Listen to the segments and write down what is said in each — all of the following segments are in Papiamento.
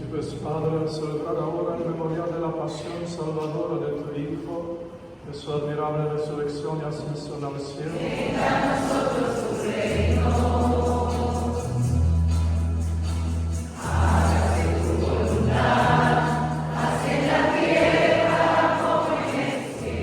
pues, Padre, al celebrar ahora el memorial de la pasión salvadora de tu Hijo, de su admirable resurrección y ascensión al cielo,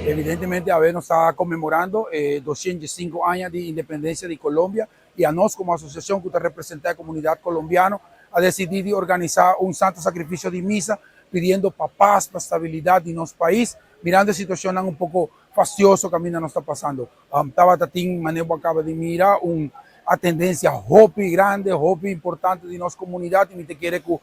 Evidentemente awe nos ta conmemorando e 205 aña di independencia di Colombia y anos como asociacion cu ta representa e comunidad colombiano a decidi di organisa un Santo Sacrificio di Misa pidiendo pa paz, pa stabilidad di nos pais, mirando e situacionnan un poco fastioso caminda nos ta pasando. Tabata tin, manera bo a caba di mira, un atendencia hopi grande, hopi importante di nos comunidad y mi ta kere cu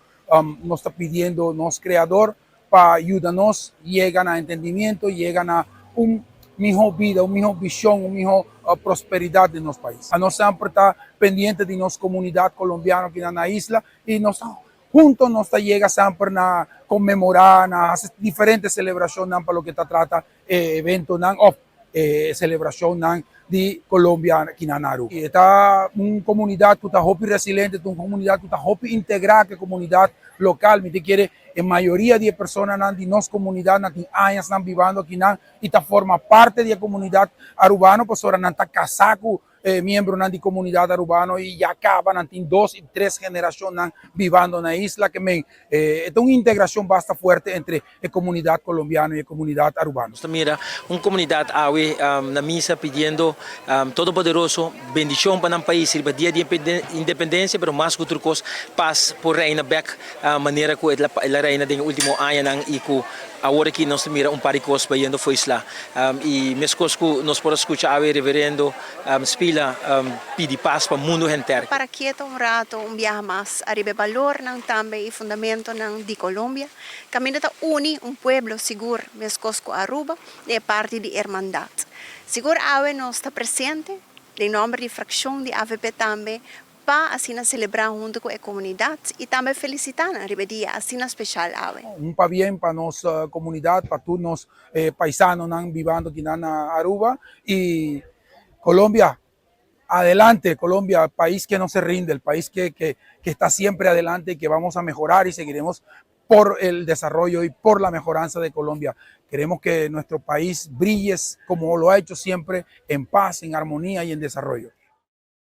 nos ta pidiendo nos Creador pa yuda nos yega na entendimiento, yega na un miho bida, un miho vision, un miho prosperidad den nos pais. Nos semper ta pendiente di nos comunidad colombiano aki na isla y nos ta hunto nos ta yega semper na conmemora, na haci diferente celebracionnan pa loke ta trata e eventonan of e celebracionnan di Colombia aki na Aruba. E ta un comunidad cu ta hopi resiliente, ta un comunidad cu ta hopi integra cu e comunidad local. Mi ta kere e mayoria di e personanan di nos comunidad nan tin añasnan bibando akinan y ta forma parte di e comunidad Arubano pasobra nan ta casa cu e miembronan di comunidad Arubano y ya caba nan tin dos y tres generacionnan bibando na e isla ke men e ta un integracion basta fuerte entre e comunidad Colombiano y e comunidad Arubano. Nos ta mira un comunidad awe na misa pidiendo Todopoderoso bendicion pa nan pais riba dia di independencia, pero mas cu tur cos paz por reina bek manera cu el a reina den e ultimo añanan y cu awor aki nos ta mira un par di cos bayendo fo'i sla. Y mescos cu nos por a scucha awe Reverendo Spila pidi pas pa mundo henter. Para kieto un rato un biaha mas ariba e balornan tambe y fundamentonan di Colombia, caminda ta uni un pueblo sigur mescos cu Aruba den e parti di hermandad. Sigur awe nos ta presente den nomber di fraccion di avp tambe pa asina selebrá huntu ku e komunidat i tambe felisitá nan riba e dia asina speshal awe. Un pabien pa nos komunidat, pa tur nos paisanonan bibando kinan na Aruba i Colombia. Adelante Colombia, pais que no se rinde, el pais que que está siempre adelante y que vamos a mejorar y seguiremos por el desarrollo y por la mejoranza de Colombia. Queremos que nuestro país brille como lo ha hecho siempre en paz, en armonía y en desarrollo.